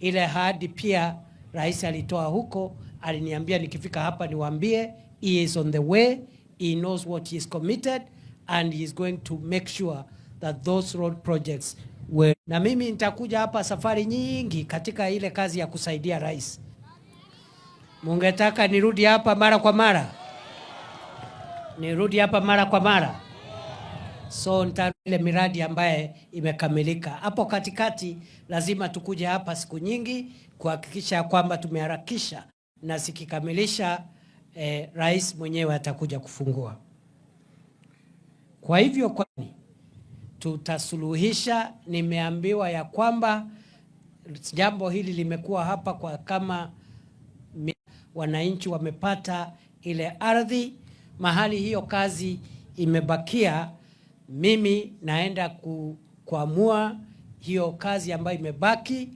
Ile ahadi pia rais alitoa huko, aliniambia nikifika hapa niwaambie he is on the way, he knows what he is committed and he is going to make sure that those road projects were. Na mimi nitakuja hapa safari nyingi katika ile kazi ya kusaidia rais. Mungetaka nirudi hapa mara kwa mara? Nirudi hapa mara kwa mara? So ile miradi ambaye imekamilika hapo katikati, lazima tukuje hapa siku nyingi kuhakikisha kwamba tumeharakisha na zikikamilisha, rais mwenyewe atakuja kufungua. Kwa hivyo kwa tutasuluhisha. Nimeambiwa ya kwamba jambo hili limekuwa hapa kwa kama wananchi wamepata ile ardhi mahali hiyo kazi imebakia. Mimi naenda kuamua hiyo kazi ambayo imebaki,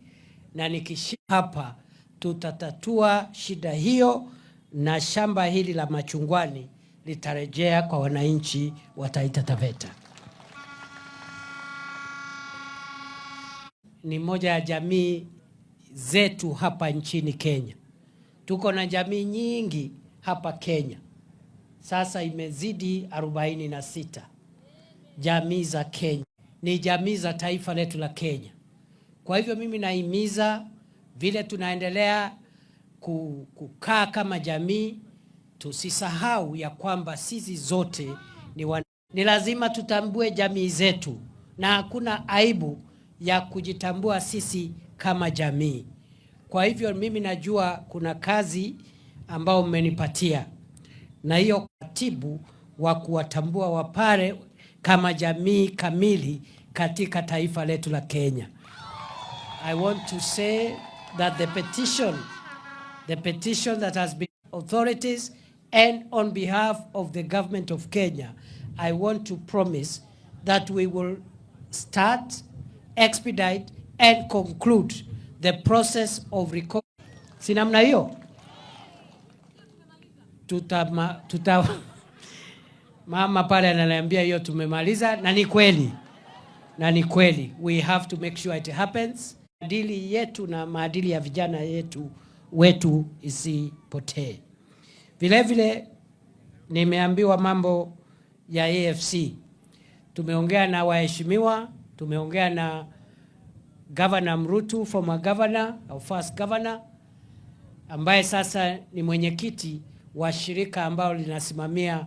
na nikishi hapa tutatatua shida hiyo, na shamba hili la machungwani litarejea kwa wananchi wa Taita Taveta. Ni moja ya jamii zetu hapa nchini Kenya. Tuko na jamii nyingi hapa Kenya, sasa imezidi 46 jamii za Kenya, ni jamii za taifa letu la Kenya. Kwa hivyo mimi nahimiza vile tunaendelea kukaa kama jamii, tusisahau ya kwamba sisi zote ni lazima tutambue jamii zetu, na hakuna aibu ya kujitambua sisi kama jamii. Kwa hivyo mimi najua kuna kazi ambayo mmenipatia, na hiyo katibu wa kuwatambua Wapare kama jamii kamili katika taifa letu la Kenya. I want to say that the petition that has been authorities and on behalf of the government of Kenya, I want to promise that we will start, expedite and conclude the process of recovery. Si namna hiyo? Tuta mama pale ananiambia hiyo tumemaliza, na ni kweli, na ni kweli. We have to make sure it happens. Maadili yetu na maadili ya vijana wetu isipotee. Vile vile nimeambiwa mambo ya AFC. Tumeongea na waheshimiwa, tumeongea na Governor Mrutu, former governor, au first governor, ambaye sasa ni mwenyekiti wa shirika ambalo linasimamia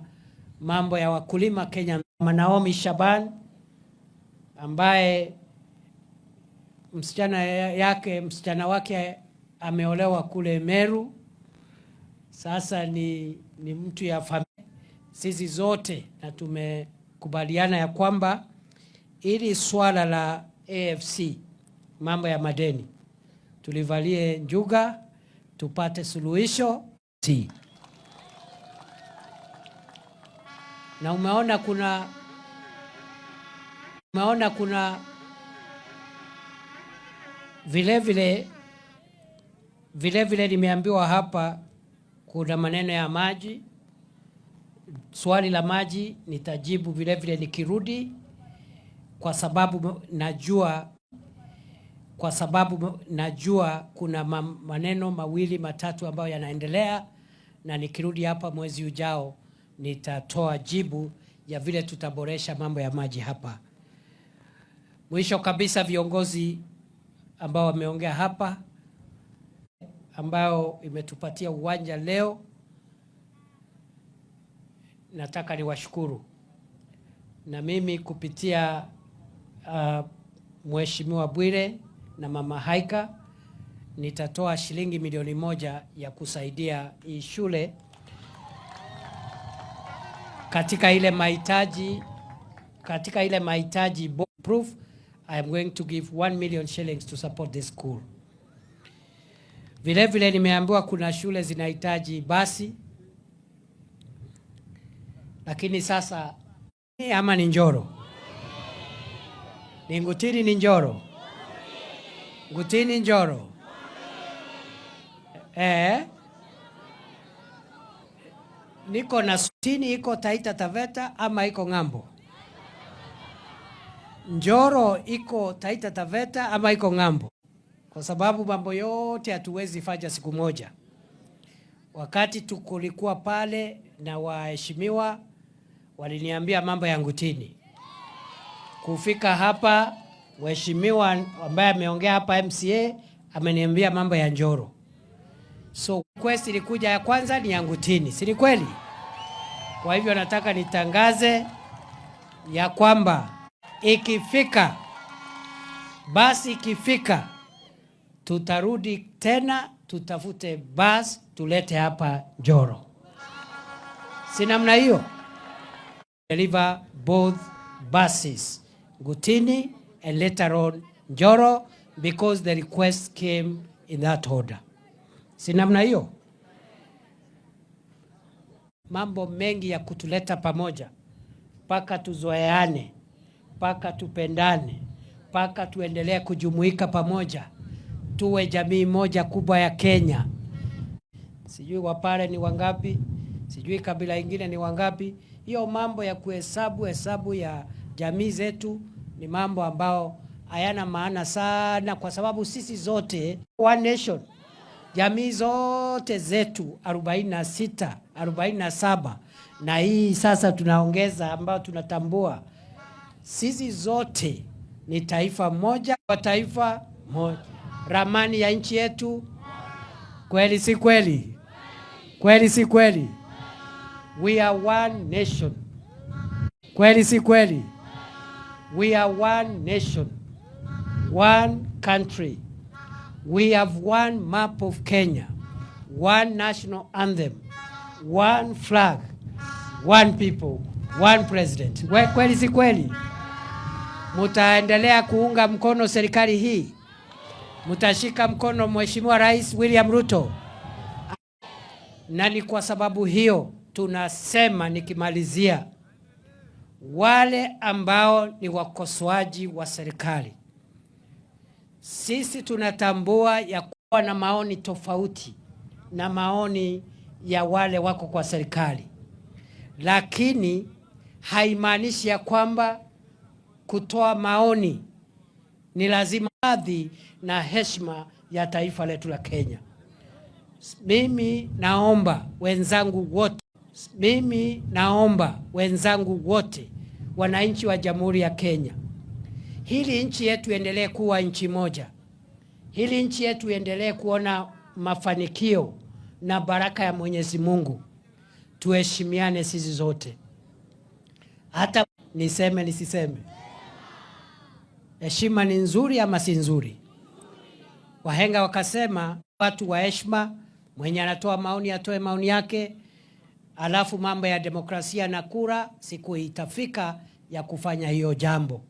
mambo ya wakulima Kenya, Naomi Shaban, ambaye msichana wake ameolewa kule Meru. Sasa ni mtu ya familia sisi zote, na tumekubaliana ya kwamba ili swala la AFC mambo ya madeni tulivalie njuga tupate suluhisho. Na umeona kuna vile vile nimeambiwa hapa kuna maneno ya maji. Swali la maji nitajibu vile vile nikirudi, kwa sababu najua kuna maneno mawili matatu ambayo yanaendelea, na nikirudi hapa mwezi ujao nitatoa jibu ya vile tutaboresha mambo ya maji hapa. Mwisho kabisa, viongozi ambao wameongea hapa, ambao imetupatia uwanja leo, nataka niwashukuru. Na mimi kupitia Mheshimiwa Bwire na Mama Haika nitatoa shilingi milioni 1 ya kusaidia hii shule katika ile mahitaji proof. I am going to give 1 million shillings to support this school. Vile vile nimeambiwa kuna shule zinahitaji basi, lakini sasa ama ni Njoro, ni Ngutini, ni Njoro, Ngutini Njoro. Niko na sitini iko Taita Taveta ama iko ng'ambo? Njoro iko Taita Taveta ama iko ng'ambo? Kwa sababu mambo yote hatuwezi fanya siku moja. Wakati tulikuwa pale na waheshimiwa waliniambia mambo ya Ngutini. Kufika hapa, mheshimiwa ambaye ameongea hapa, MCA, ameniambia mambo ya Njoro. So request ilikuja ya kwanza ni ya Ngutini, si ni kweli? Kwa hivyo nataka nitangaze ya kwamba ikifika basi, ikifika tutarudi tena tutafute basi tulete hapa Njoro, si namna hiyo? Deliver both buses, Ngutini and later on Njoro, because the request came in that order. Si namna hiyo? Mambo mengi ya kutuleta pamoja mpaka tuzoeane, mpaka tupendane, mpaka tuendelee kujumuika pamoja, tuwe jamii moja kubwa ya Kenya. Sijui Wapare ni wangapi, sijui kabila ingine ni wangapi. Hiyo mambo ya kuhesabu hesabu ya jamii zetu ni mambo ambao hayana maana sana, kwa sababu sisi zote one nation, jamii zote zetu 46, 47 na hii sasa tunaongeza ambao tunatambua sisi zote ni taifa moja, kwa taifa moja, ramani ya nchi yetu. Kweli si kweli? Kweli si kweli? We are one nation. Kweli si kweli? We are one nation, one country. We have one map of Kenya, one national anthem, one flag, one people, one president. Kweli si kweli? Mutaendelea kuunga mkono serikali hii? Mutashika mkono Mheshimiwa Rais William Ruto? Na ni kwa sababu hiyo tunasema, nikimalizia, wale ambao ni wakosoaji wa serikali, sisi tunatambua ya kuwa na maoni tofauti na maoni ya wale wako kwa serikali, lakini haimaanishi ya kwamba kutoa maoni ni lazima hadhi na heshima ya taifa letu la Kenya. Mimi naomba wenzangu wote, mimi naomba wenzangu wote, wananchi wa Jamhuri ya Kenya, hili nchi yetu iendelee kuwa nchi moja, hili nchi yetu iendelee kuona mafanikio na baraka ya Mwenyezi Mungu, tuheshimiane sisi zote, hata niseme nisiseme, heshima ni nzuri ama si nzuri? Wahenga wakasema watu wa heshima, mwenye anatoa maoni atoe maoni yake, alafu mambo ya demokrasia na kura, siku itafika ya kufanya hiyo jambo.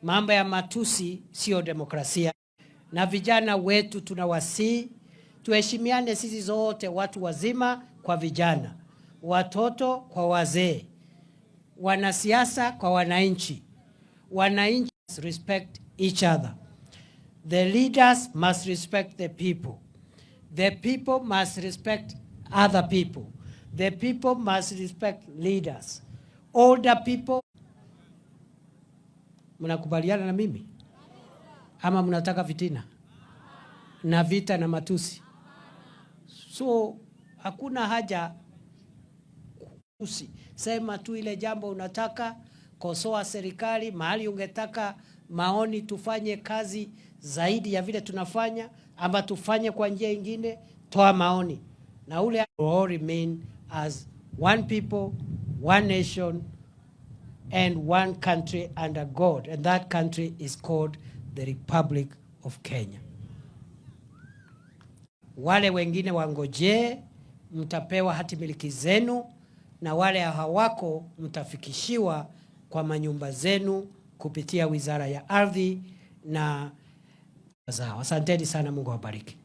Mambo ya matusi sio demokrasia. Na vijana wetu tunawasihi tuheshimiane sisi zote, watu wazima kwa vijana, watoto kwa wazee, wanasiasa kwa wananchi. Wananchi respect each other. The leaders must respect the people. The people must respect other people. The people must respect leaders. Older people. Mnakubaliana na mimi ama mnataka fitina na vita na matusi? So hakuna haja kutusi. Sema tu ile jambo unataka, kosoa serikali mahali ungetaka maoni, tufanye kazi zaidi ya vile tunafanya ama tufanye kwa njia ingine, toa maoni na ule all remain as one people, one nation and one country under God, and that country is called the Republic of Kenya. Wale wengine wangojee, mtapewa hati miliki zenu, na wale hawako mtafikishiwa kwa manyumba zenu kupitia Wizara ya Ardhi na zao. Asanteni sana, Mungu awabariki.